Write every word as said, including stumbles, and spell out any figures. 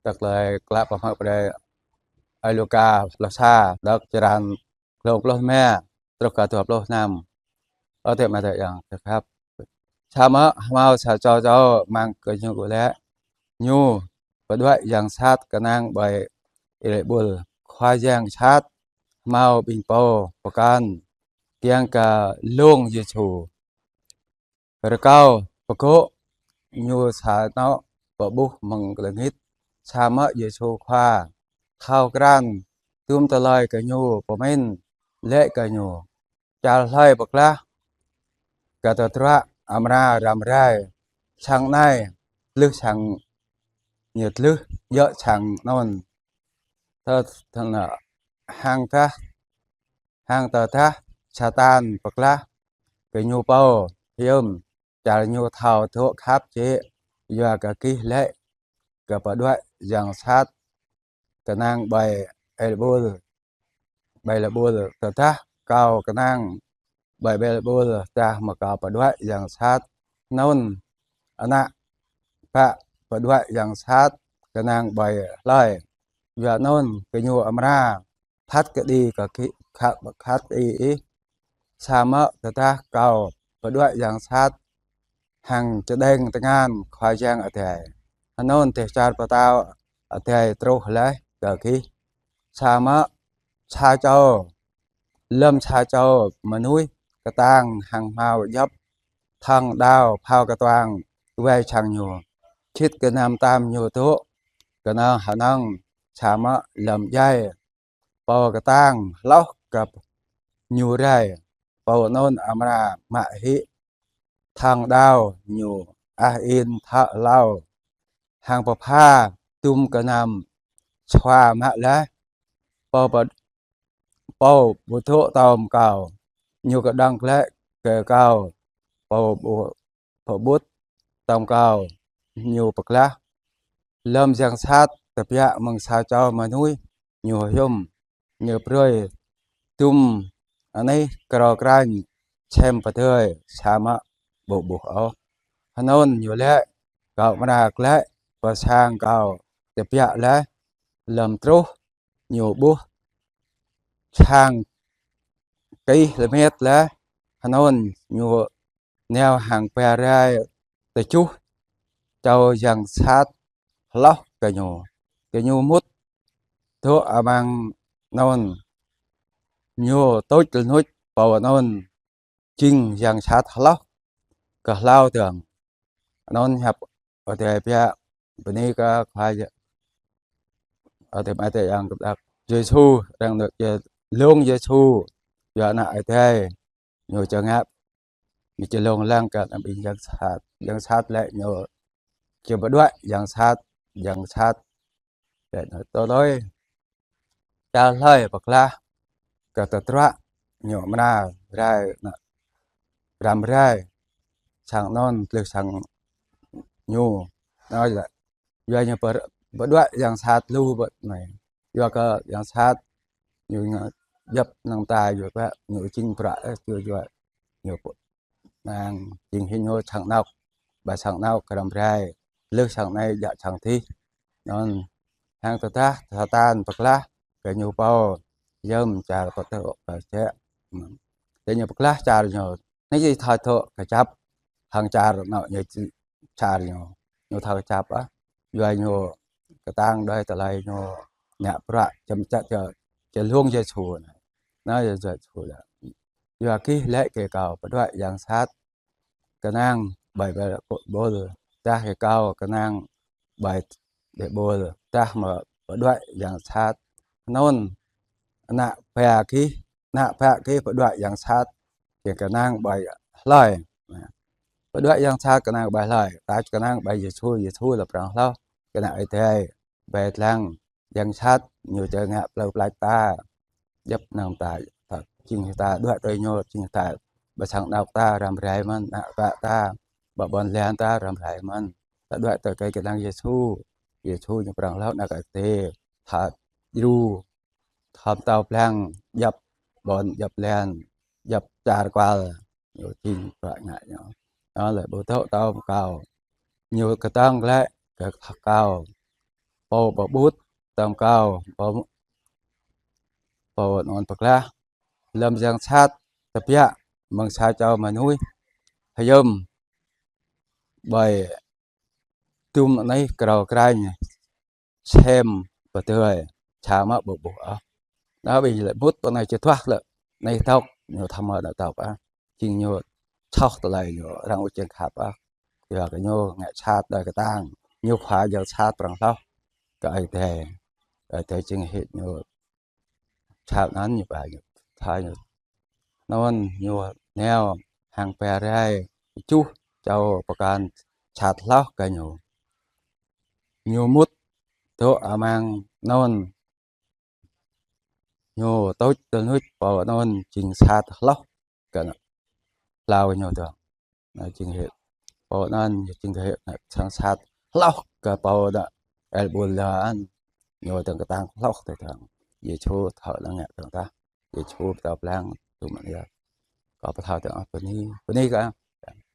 Tơlơi klă pơmă pơđai Ơi Luka pluh sa, đŏk črăn klâo pluh rơma truh kơ dua pluh năm. Ơ adơi amai adơi ayŏng khăp. Samơ̆ hmâo sa čô čô amăng gơñu gơ̆ lĕ, ñu pơđuaĭ yang sat kơnang ƀơi Bêelzebul, khua yang sat, hmâo ƀing pô pơkŏn kiăng kơ lông Yêsu. Rơkâo pơgŏ ñu sa anŏ pơƀuh mơ̆ng lơngit. Samơ̆ Yêsu Khua thâo krăn tŭm tơlơi gơñu pơmĭn, laĭ kơ ñu: Čar hlơi pơklah kơ tơdruă amra răm rai, sang anai tlưh sang, ñu tlưh djơ̆ sang anŭn. Tơ-, tơ-, hăng tah, hăng tơdah Satan pơklah kơ ñu pô hiư̆m, čar ñu thâo dŏ khăp jĕ, yua kơ gih laĭ kơ pơđuaĭ yang sat kơnang ƀơi Bêelzebul. Bêelzebul, tơdah kâo kơnang ƀơi Bêelzebul, tơdah mơ̆ kâo pơđuaĭ yang sat, anŭn ană bă pơđuaĭ yang sat kơnang ƀơi hlơi? Yua anŭn gơñu amra phat kơđi kơ gih, khăp phat kơđi ih. Samơ̆ tơdah kâo pơđuaĭ yang sat hăng čơđeng tơngan Khua Yang Adai, anŭn dêh čar pơtao Adai truh laih kơ gih. Samơ̆ sa čô, lơ̆m sa čô mơnuih kơtang hăng hmâo djŏp thŏng đao phao kơtuang wai sang ñu, sĭt gơnam tam ñu dŏ kơnơ̆ng hơnơ̆ng, samơ̆ lơ̆m djai pô kơtang hloh kơ ñu rai, pô anŭn amra mă hĭ thŏng đao ñu ah in thŏ hlâo, hăng pơpha tŭm gơnam sua mă laih. Pô pơ-, pô ƀu dŏ tŏm kâo, ñu kơđŏng glaĭ kơ kâo, pô ƀu pơƀut tŏm kâo, ñu pơklah. Lơ̆m yang sat tơbiă mơ̆ng sa čô mơnuih, ñu hiư̆m, ñu brơi tŭm anih krô krañ sem pơdơi, samơ̆ ƀu ƀuh ôh. Anŭn ñu laĭ: Kâo amra glaĭ pơ sang kâo tơbiă laih. Lơ̆m truh, ñu ƀuh sang kih lơmet laih, anŭn ñu nao hăng ba rai tơjuh čô yang sat hloh kơ ñu. Gơñu mŭt dŏ amăng anŭn, ñu tuč rơnuč pô anŭn jing yang sat hloh kơ hlâo dơ̆ng. Anŭn hiăp Adai biă. Bơni kơ Khua Yang, Adai mơ̆ Adai yang kơplah Yêsu, arăng nao čơlông Yêsu, yua ană Adai, ñu čơngăp, ñu čơlông lăng kơ ană ƀing yang sat, yang sat lĕ ñu či pơđuaĭ yang sat, yang sat lĕ ñu tơlơi. Čar hlơi pơklah kơ tơdruă ñu amra rai, răm rai, sang anŭn tlưh sang ñu. Anŭn lĕ yua ñu pơ-, pơđuaĭ yang sat lu ƀơi anai. Yua kơ yang sat ñu ngă djŏp năng ta, yua kơ ñu jing bruă, ơ, yua, yua ñu pơ-, năng jing hĭ ñu sang anŏ, ƀơi sang anŏ kơ răm rai, tlưh sang anai djă sang adih. Anŭn hăng tơdah Satan pơklah kơ ñu pô, yơ̆m čar pơtô kơ čĕ. Tơ ñu pơklah čar ñu, anai či thâo dŏ kơjăp hăng čar anŏ ñu, čar ñu, ñu thâo kơjăp ah. Yua ñu kơtang đơi tơlơi ñu ngă bruă čem čăt čơ, čơlông Yêsu anai. Anŭn yơh Yêsu laĭ: Yua gih laĭ kơ kâo pơđuaĭ yang sat kơnang ƀơi Bêelzebul, tơdah kơ kâo kơnang ƀơi Bêelzebul, tơdah mơ̆ pơđuaĭ yang sat, anŭn ană ba gih, ană bă gih pơđuaĭ yang sat, gih kơnang ƀơi hlơi? Pơđuaĭ yang sat kơnang ƀơi hlơi? Ta kơnang ƀơi Yêsu, Yêsu lĕ prŏng hloh, kơnang Adai ƀơi lăng. Yang sat ñu či ngă plư plač ta, djŏp năng ta, ta, jing ta đuaĭ tui ñu, jing ta, ƀơi sang anŏ ta răm rai mơ̆n, ană bă ta, ƀơi ƀôn lan ta răm rai mơ̆n. Ta đuaĭ tui kơ kơnang Yêsu, Yêsu ñu prŏng hloh, ană Adai, ta djru, thŏm tâo blang, djŏp ƀôn, djŏp lan, djŏp čar kual, ñu jing bruă ngă ñu. Anŭn lĕ ƀu dŏ tŏm kâo, ñu kơtang glaĭ kơ kâo. pô pơƀut tơm kâo, pô, pô anŭn pơklah. Lơm yang sat tơbiă mơ̆ng sa čô mơnuih hiư̆m ƀơi dŭm anih krao krañ sem pơdơi, ča mă ƀu ƀuh ôh. Anŭn ƀing lĕ mŭt pơ anai či tuah lĕ, anai tŏk, ñu thâo mă anŭn tŏk ah. Jing ñu čoh tơlơi ñu, arăng ƀu jing khăp ah. Yua kơ ñu ngă sat đơi kơtang, ñu khua yang sat prăng hloh kơ Ơi Adai. Ơi Adai jing hĭ ñu sat anŭn ñu ba ñu, tha ñu. Anŭn ñu nao hăng pơ rai tơjuh čô pơkŏn sat hloh kơ ñu. Ñu mŭt dŏ amăng anŭn, ñu tuč tơnuč pô anŭn jing sat hloh kơ anŭn. Hlâo ñu dơ̆ng. Anŭn jing hĭ. Pô anŭn ñu jing hĭ anŭn sang sat hloh kơ pô anŭn Êlbul anŭn. Ñu dơ̆ng kơtang hloh tơdang. Yêsu thâo lăng ngă dơ̆ng tah. Yêsu pơtao pơblang tŭ mă yơh. Kâo pơthâo dơ̆ng ah bơni, bơni kơ